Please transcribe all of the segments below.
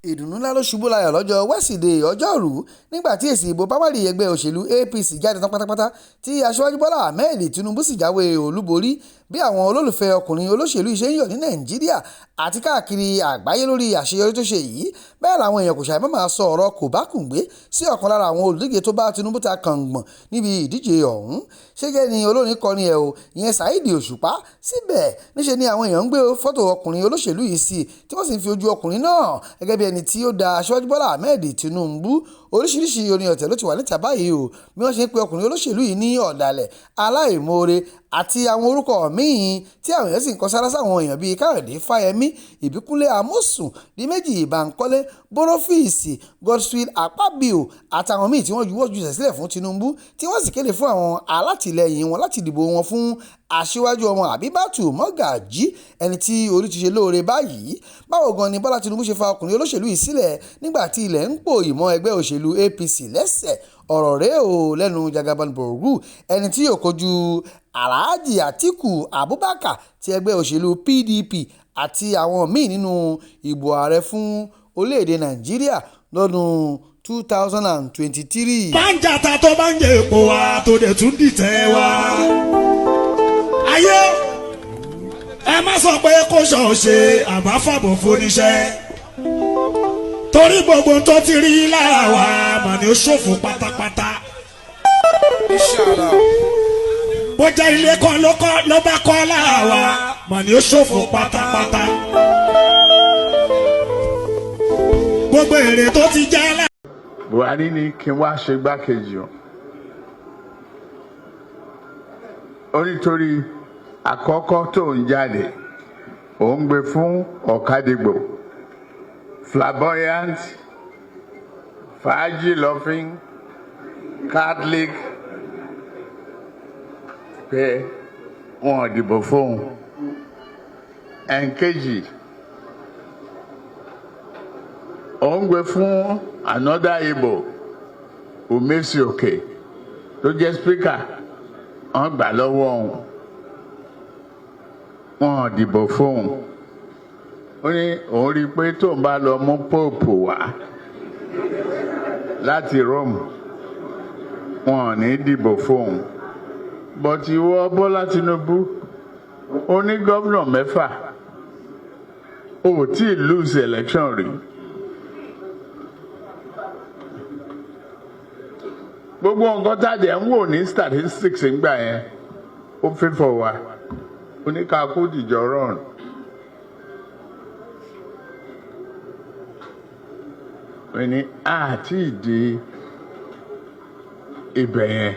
Ìdùnnú ńlá ló ṣubú layọ̀ lọ́jọ́ Wẹ́sídẹ̀ẹ́, Ọjọ́rùú, nígbà tí èsì ìbò pamari ẹgbẹ́ òṣèlú APC jáde tán pátápátá, tí Aṣíwájú Bọ́lá Ahmed Tinubu sì jáwé olúborí. Bí àwọn olólùfẹ́ ọkùnrin olóṣèlú yìí ṣe ń yọ̀ ní Nàìjíríà àti káàkiri àgbáyé lórí àṣeyọrí tó ṣe yìí, bẹ́ẹ̀ làwọn èèyàn kò ṣàì má máa sọ ọ̀rọ̀ kòbákùngbé sí ọ̀kan lára àwọn olùdíje tó bá Tinubu ta kàngbọ̀n níbi ìdíje ọ̀hún. Ṣé jẹ́ ni olórin kọrin ẹ̀ o, ìyẹn Saheed Òṣùpá. Síbẹ̀, níṣe ni àwọn èèyàn ń gbé fọ́tò ọkùnrin olóṣèlú yìí sí, tí wọ́n sì ń fi ojú ọkùnrin náà gẹ́gẹ́ bí ẹni tí ó da Aṣíwájú Bọ́lá Ahmed Tinubu. Oríṣiríṣi orin ọ̀tẹ̀ ló ti wà níta báyìí o, bí wọ́n ṣe ń pe ọkùnrin olóṣèlú yìí ní ọ̀dàlẹ̀, aláìmoore àti àwọn orúkọ míì, tí àwọn èèyàn sì ń kan sáárá sáwọn èèyàn bíi Káyọ̀dé Fáyẹmí, Ìbíkúnlé Amósùn, Diméjì Bánkọ́lé, Bọ́rọ́fíìsì, Godswill Akpabio àtàwọn míì tí wọ́n juwọ́ jùsẹ̀ sílẹ̀ fún Tinubu, tí wọ́n sì kéde fún àwọn alátìlẹyìn wọn láti dìbò wọn fún Aṣíwájú ọmọ Àbíbátù Mọ́gàjí, ẹni tí orí ti ṣe lóore báyìí. Báwo gan ni Bọ́lá Tinubu ṣe fa ọkùnrin olóṣèlú yìí sílẹ̀ nígbà tí ilẹ̀ ń pòòyì mọ́ ẹgbẹ́ òṣèlú APC lẹ́sẹ̀? Ọ̀rọ̀ rèé o lẹ́nu Jagaban Borgu, ẹni tí yóò kojú Alhaji Atiku Abubakar ti ẹgbẹ́ òṣèlú PDP àti àwọn míì nínú ìbò ààrẹ fún orílẹ̀-èdè Nàìjíríà lọ́dún 2023. Bá ń jata tó bá ń jẹ èpo wa tó dẹ̀ tún dìtẹ̀ wa. Ayé, ẹ má sọ pé kó ṣọ̀ṣe àbá fàbọ̀ foníṣẹ́. Torí gbogbo tó ti rí lára wa mà ní ó ṣòfò pátápátá. Inshallah. Bó jẹ́ ilé kan ló kọ́ ló bá kọ́ lára wa mà ní ó ṣòfò pátápátá. Gbogbo èrè tó ti jẹ́ lára. Buhari ní kí n wá ṣe gbákejì o. Ó nítorí àkọ́kọ́ tó ń jáde, òun gbé fún Ọ̀kadìgbò, flamboyant, fàájì loving, Catholic, pé wọn ò dìbò fóun. Ẹ̀ǹkejì, òun gbé fún another Igbo, Umesi Oke, tó jẹ́ speaker, wọ́n gbà lọ́wọ́ òun, wọn ò dìbò fóun. Ó ní òun rí i pé tóun bá lọ mú pope wá láti Rome, wọn ò ní dìbò fóun. But ìwọ Bọ́lá Tinubu, ó ní gómìnà mẹ́fà, ó tí ì lose election rí. Gbogbo nǹkan tá a dẹ̀ ń wò ní statistics ńgbà yẹn, ó fífọ̀ wá oníkàkú dìjọ run. Wọ́n ní àti ìdí ibẹ̀ yẹn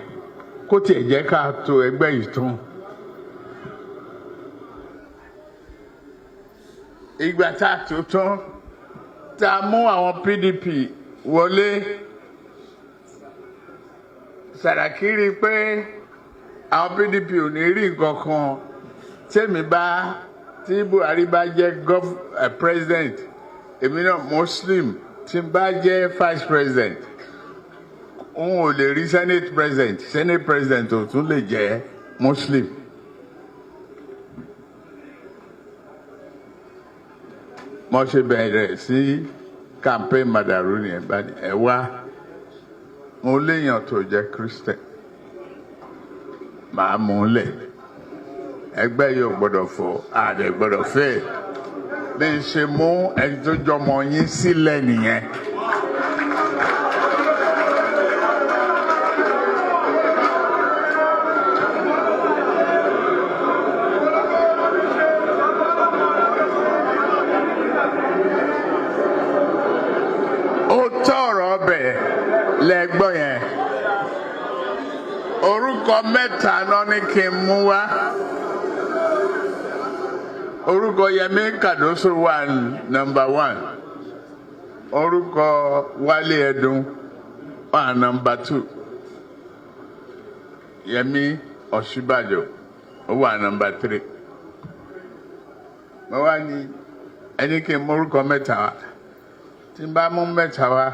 kó tiẹ̀ jẹ́ ká to ẹgbẹ́ yìí tán. Ìgbà tá a tó tán, tá a mú àwọn PDP wọlé, Sàràkí rí i pé àwọn PDP ò ní rí nǹkan kan tẹ́mi bá tí Buhari bá jẹ́ president, èmi náà Muslim tí n bá jẹ́ vice president, òun ò lè rí senate president. Senate president ò tún lè jẹ́ Muslim. Mo ṣe bẹ̀rẹ̀ sí campaign madaru nìyẹn. Bá ní ẹ wá, mo léèyàn tó jẹ́ Christian, màá mú un lẹ̀, ẹgbẹ́ yóò gbọ́dọ̀ fọ́, àdẹ gbọ́dọ̀ fẹ́ bí n ṣe mú ẹni tó jọmọ yín sílẹ̀ nìyẹn. Ó tọrọ ọbẹ̀ lẹ́gbọ́n yẹn. Orúkọ mẹ́ta náà ní kí n mú wá. Orúkọ Yẹmí Kàdóso wà number one, orúkọ Wálé Ẹdùn wà number two, Yẹmí Ọ̀ṣínbàjò ó wà number three. Mo wá ní ẹni kí n mú orúkọ mẹ́ta wá. Tí n bá mú mẹ́ta wá,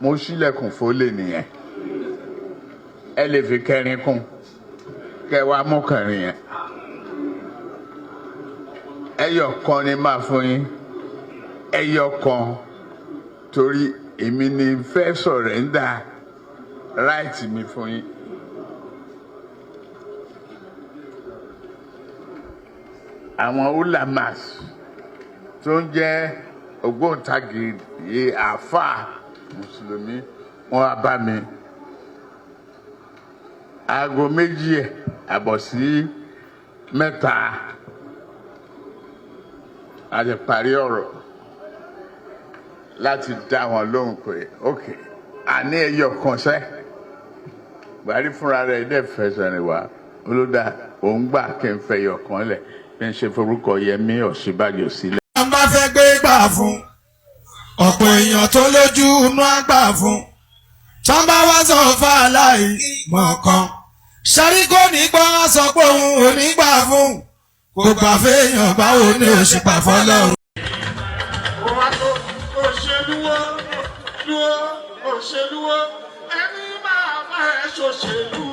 mo ṣílẹ̀kùn fólè nìyẹn. Ẹ lè fi kẹrin kún, kẹ wá mú kẹrin yẹn. Ẹyọ kan ni máa fún yín, ẹyọ kan. Torí èmi ni fẹ́ surrender right mi fún yín. Àwọn ulamas tó ń jẹ́ ògbóǹtagì àáfàá mùsùlùmí, wọ́n wá bá mi 2:30 sí 3, a ti parí ọ̀rọ̀ láti dá wọn lóhùn pé ok, àní ẹyọ kan sẹ́. Buhari fúnra rẹ̀ dẹ̀ fẹsẹ̀ rìn wá olódà, òun gbà kí n fẹ́ ẹyọ kan lẹ̀, kí n ṣe forúkọ Yẹmí Ọ̀ṣínbàjò sílẹ̀. A bá fẹ́ gbé gbà fún ọ̀pọ̀ èèyàn tó lójú inú àgbà fún tọ́ bá wá sọ fàlàyé mọ̀ọ́kan ṣẹ́rí kò ní gbọ́ sọ pé òun ò ní gbà fún, kò gbà fẹ́yàn, báwo ni òṣìpà fọlọ́run. Òṣèlú wo lúwo, òṣèlú wo, ẹni máa bá ẹ ṣòṣèlú.